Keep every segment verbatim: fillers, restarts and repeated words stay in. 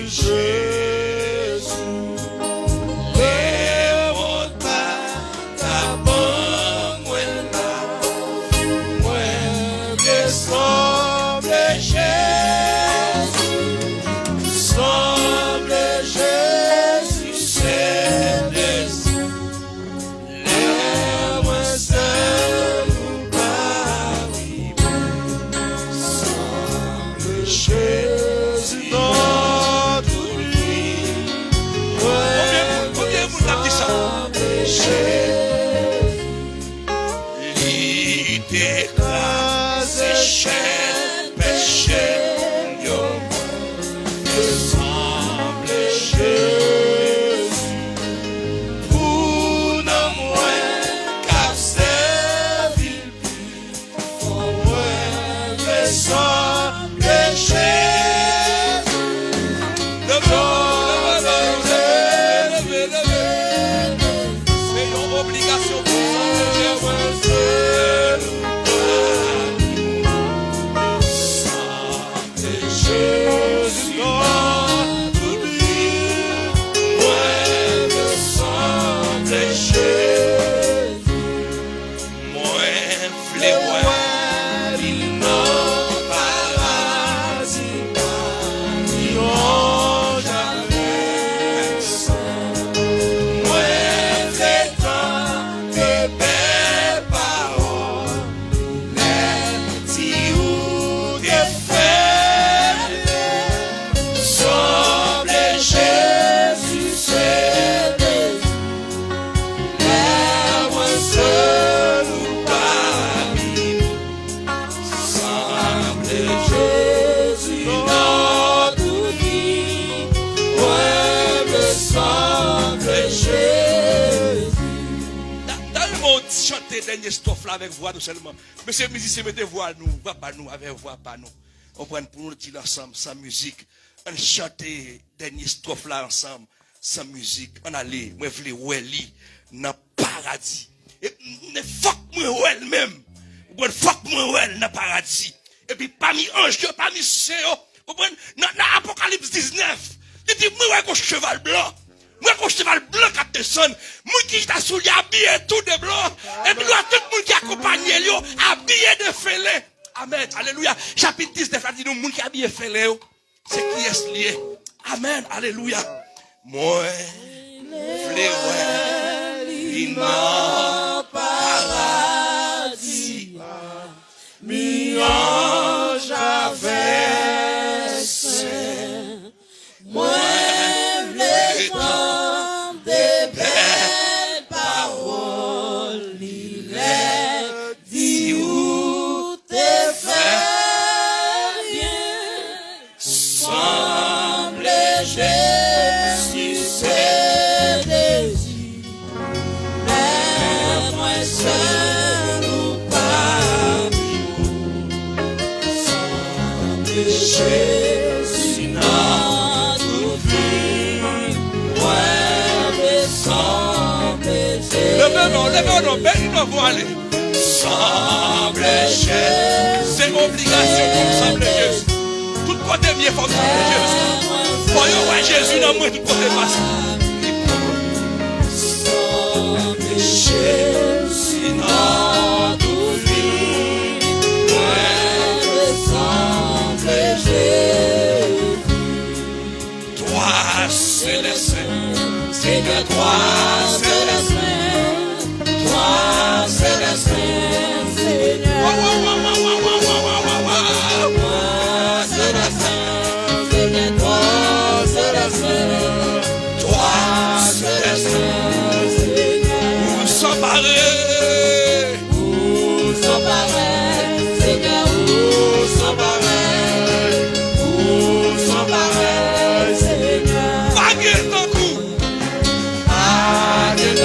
Jezi, lè mò ta ban mwen la, mwen vle sanble Jezi, sanble Jezi, Sentespri. Lè mwen sèl ou pa vibwe, sanble Jezi nan tout vi. Konbyen moun, konbyen moun k ap di sa? Sanble Jezi. Li te kraze chèn peche m yo. Sanble Jezi pou nanm mwen k ap sèvi l pi fò. Mwen vle sanble Jezi. Leve w, leve w, leve w, leve w, leve w. Se yon obligasyon pou w sanble Jezi. Jezi nan tout vi, mwen vle sanble Jezi. Mwen vle wè li nan paradi, pa yon jan pèsonn. Mwen vle tande bèl pawòl. Lè l di ou te fè l byen, sanble Jezi se Jezi. Lè mwen sèl ou pa vin, sanble Jezi nan tout vi. Mwen vle sanble Jezi. N a, n a renmen w chante dènye estròf la avèk vwa nou sèlman. Mesye mizisyen, mete vwa nou, vwa pa nou, avè vwa pa nou. Konprann, pou nou di l ansanm, san mizik. Ann chante dènye estròf la ansanm, san mizik. Ann ale, mwen vle wè li nan paradi. E, men fòk mwen wè l menm. Konprann, fòk mwen wè l nan paradi. Epi pami anj yo, pami sen yo, konprann, nan, nan Apokalips diznèf, li di, mwen wè yon cheval blan. Mwen wè yon cheval blan k ap desann. Moun ki chita sou li abiye tou de blan. Epi nou wè tout moun ki akonpanye l yo abiye de felen. Amèn. Alelouya. Chapit diznèf la di nou moun ki abiye felen yo, se kiyès li ye? Amèn. Alelouya. Mwen vle wè li nan paradi. Mi anj avèk sen. Mwen vle tande bèl pawòl li lè di ou te fè byen. Sanble Jezi se dezi. Lè mwen sèl ou pa vin, sanble Jezi nan tout vi. Mwen vle sanble Jezi. Leve men w, leve men w, beni nan vwa li. Sanble Jezi. Se obligasyon pou m sanble Jezi. Tout kote m ye, fò m sanble Jezi. Fò yo wè Jezi nan mwen tout kote m pase. Sanble Jezi nan tout vi. Mwen vle sanble Jezi. Twa Sentespri, Senyè, twa Sentespri, twa Sentespri, Senyè. Wa, wa, wa, wa. Twa Sentespri, Senyè, twa Sentespri, Senyè. Ou san parèy. Ou san parèy, Senyè, ou san parèy, ou san parèy, Senyè. Pa gen tankou. Pa gen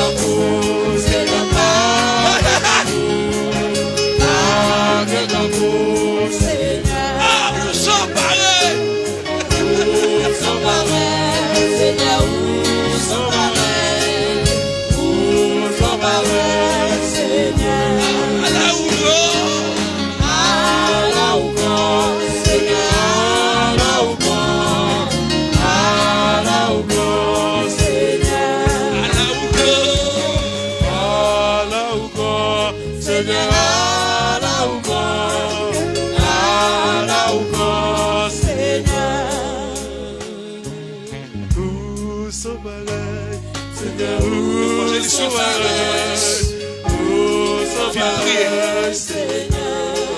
Evanjelis yo fè yon rejwenans. Vin priye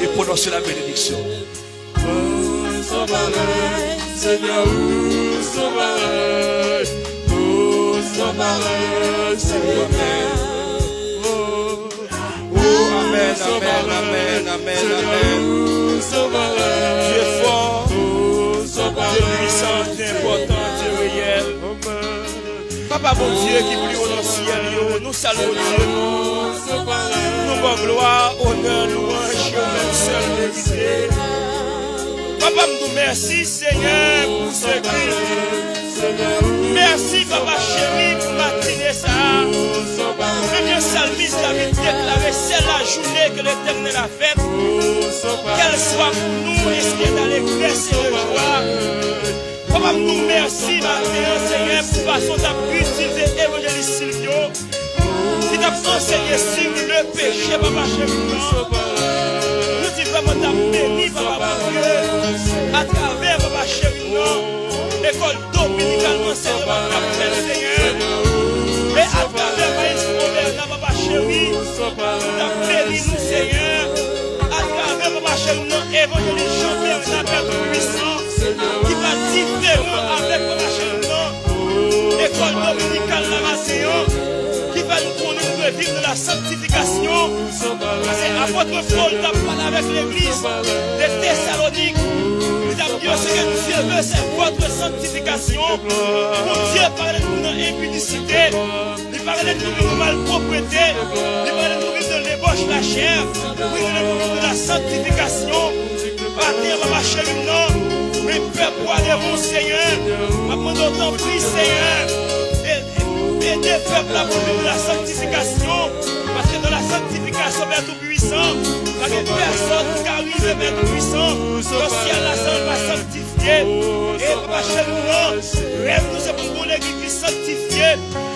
e pwononse la benediksyon. Ou san parèy, Senyè, ou san parèy, ou san parèy, Senyè. Oh, amèn, amèn, amèn, amèn, amèn. Dye fò, Dye pwisan, Dye enpòtan, Dye reyèl. Papa Bondye ki pi wo nan syèl yo, nou salye w, Dye nou. Nou ba w glwa, onè, lwanj ke w menm sèl merite. Papa, m di w mèsi, Senyè, pou se kilt. Mèsi, Papa cheri, pou matine sa a. Menm jan salmis David deklare, c'est la journée que l'Éternel a faite. Qu'elle soit pour nous un signe d'allégresse et de joie. Papa, m di w mèsi maten an, Senyè, pou fason w t ap itilize evanjelis Silvio, ki t ap ansenye sur le péché, Papa cheri m nan. Nou di vrèman t ap beni, Papa Bondye, atravè, Papa cheri m nan, lekòl dominikal ansèyman k ap fèt, Senyè. E atravè Maestro Bernard, Papa cheri, t ap beni nou, Senyè. Atravè, Papa cheri m nan, evanjelis Jean Bernard, Pè Toupwisan, ki pa diferan avèk, Papa cheri m nan, lekòl dominikal la maten an, ki fè nou konnen nou dwe viv nan la sanktifikasyon. Paske apot Pòl t ap pale avèk legliz de Tesalonik, li t ap di yo, ce que Dieu veut, c'est votre sanctification. Bondye pa rele nou nan enpidisite, li pa rele nou viv nan malpwòpte, li pa rele nou viv nan debòch lachè, li rele nou viv nan la sanktifikasyon. Maten an, Papa cheri m nan, men pèp ou a devan w, Senyè. M ap mande w tanpri, Senyè, e- ede pèp la pou viv la sanktifikasyon, paske nan la sanktifikasyon, Pè Toupwisan, pa gen pèsonn ki ka rive, Pè Toupwisan, nan syèl la san l pa sanktifye. E Papa cheri m nan, rèv nou se pou n gon legliz ki sanktifye,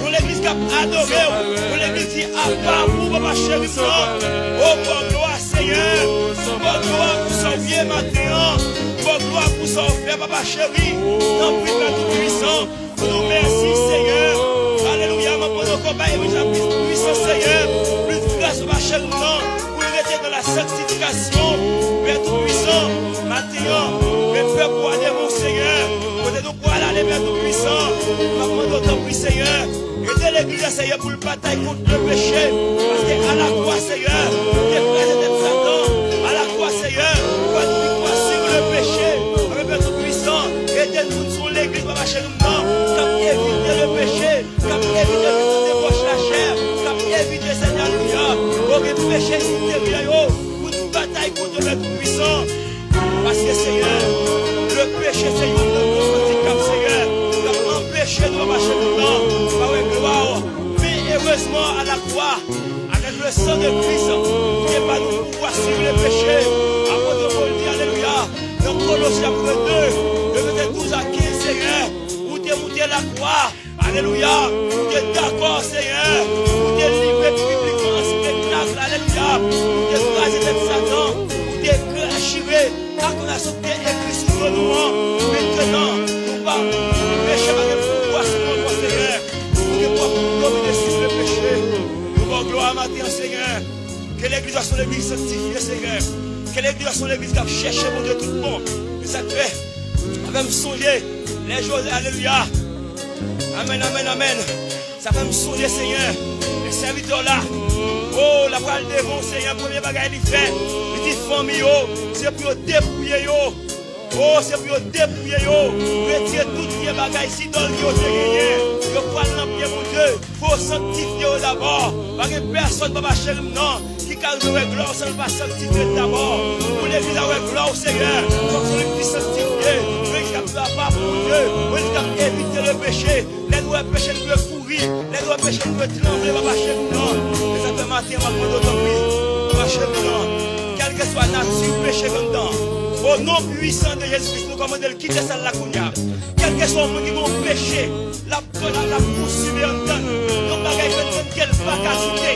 yon legliz k ap adore w, yon legliz ki apa pou w, Papa cheri m nan. O, ba w glwa, Senyè, ba w glwa pou sa w ye maten an, ba w glwa pou sa w fè, Papa cheri, tanpri, Pè Toupwisan. Pou nou mèsi, Senyè. Alelouya, m ap mande ankò bay evanjelis Pwisan, Senyè, plis gras, Papa cheri m nan, pou l rete nan la sanktifikasyon. Pè Toupwisan, maten an, men pèp ou a devan w, Senyè. Kote nou pral ale, Pè Toupwisan, m ap mande w tanpri, Senyè, ede legliz la, Senyè, pou l batay kont le péché, paske alakwa, Senyè, ou te kraze tèt Satan, alakwa, Senyè, ou ba nou viktwa sur le péché. Anben, Pè Toupwisan, ede n pou n se yon legliz, Papa cheri m nan, k ap evite le péché, k ap evite tout debòch lachè, k ap evite, Senyè, alelouya, okenn peche enteryè yo, pou n batay kont yo, Pè Toupwisan. Paske, Senyè, le péché se youn nan gwo andikap, Senyè, k ap anpeche nou mache nan pa wè glwa w. Men erezman, alakwa, avèk le sang de Christ, ou te ba nou pouvwa sur le péché. Apot Pòl di, alelouya, nan Kolosyen de, de vèsè douz a kenz, Senyè, ou te moute lakwa. Alelouya. Ou te dakò, Senyè, pou te livre piblikman an espektak, alelouya, pou te kraze tèt Satan, pou te dechire akizasyon ki te ekri sou do nou an. Mentnan, nou pa, peche pa gen pouvwa sou nou ankò, Senyè. Ou gen pouvwa pou domine sou le péché. Nou ba w glwa maten an, Senyè. Ke legliz la se yon legliz sanktifye, Senyè. Ke legliz la se yon legliz k ap chèche Bondye tout bon. E sa k fè, sa fè m sonje lè Jozye, alelouya. Amèn, amèn, amèn. Sa fè m sonje, Senyè, e sèvitè w la, o, l ap pral devan w, Senyè, premye bagay li fè, li di fanmi yo, se pou yo depouye yo. O, se pou yo depouye yo, retire tout vye bagay, zidòl ke yo te genyen. Yo pral nan pye Bondye, fò w sanktifye yo dabò. Pa gen pèsonn, Papa cheri m nan, ki ka rive wè glwa w san l pa sanktifye l dabò. Pou legliz la wè glwa w, Senyè, fòk se yon legliz ki sanktifye, yon legliz k ap viv apa pou Bondye, yon legliz k ap evite le péché. Lè nou wè peche, nou dwe kouri. Lè nou wè peche, nou dwe tranble, Papa cheri m nan. E sa fè maten an, m ap mande w tanpri, Papa cheri m nan, kèlkeswa nati peche k anndan, o non pwisan de Jezi Kris, nou kòmande l kite sal la kounye a. Kèlkeswa yon moun ki gen yon peche, l ap, l ap, l ap konsume anndan l, yon bagay k anndan l ke l pa ka kite.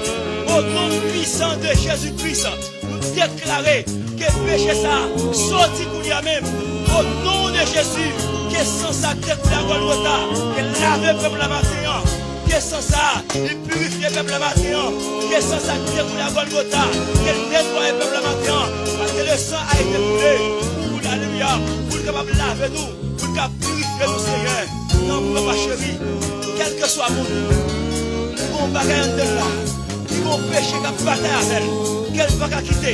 O non pwisan de Jezi Kris, nou deklare ke peche sa a soti kounye a menm. O non de Jezi, ke san sa k te koule a Gòlgota, ke lave pèp la maten an. Ke san sa a, li pirifye pèp la maten an. Ke san sa ki te koule a Gòlgota, ke l netwaye pèp la maten an. Paske le sang a été coulé pou, alelouya, pou l kapab lave nou, pou l ka pirifye nou, Senyè, nan papa cheri. Kèlkeswa moun ki gon bagay anndan l la, ki gon peche k ap batay avè l, ke l pa ka kite,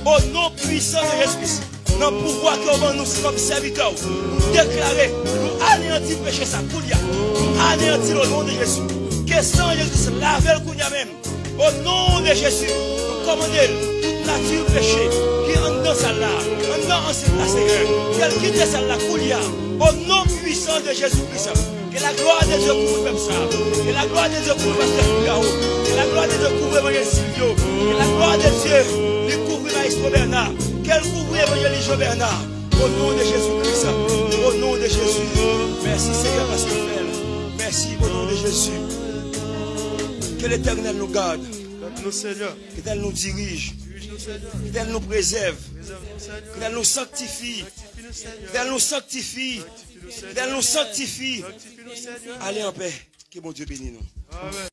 o non pwisan de Jezi Kris, nan pouvwa ke w ban nou kòm sèvitè w, nou deklare, nou aneyanti peche sa koulye a. Nou aneyanti l o non de Jezi. Ke san Jezi Kris lave l kounye a menm. O non de Jezi, nou kòmande l, tout nati peche ki anndan sal la, anndan ansent la, Senyè, ke l kite sal la koulye a. O non pwisan de Jezi Kris, ke la glwa de Dye kouvri pèp sa. Ke la glwa de Dye kouvri pastè Figaro. Ke la glwa de Dye kouvri evanjelis Silvyo. Ke la glwa de Dye li kouvri maestro Bernard. Ke l kouvri evanjelis Jean Bernard. O non de Jezi Kris. O non de Jezi. Mèsi, Senyè, paske w fè l. Mèsi, o non de Jezi. Ke Letènèl nou gad. Gad nou, Senyè. Ke Letènèl nou dirije. Dirije nou, Senyè. Ke Letènèl nou prezève. Prezève nou, Senyè. Ke Letènèl nou sanktifye. Sanktifye nou, Senyè. Ke Letènèl nou sanktifye. Sanktifye nou, Senyè. Ke Letènèl nou sanktifye. Sanktifye nou, Senyè. Ale anpè. Ke Bondye beni nou. Amèn.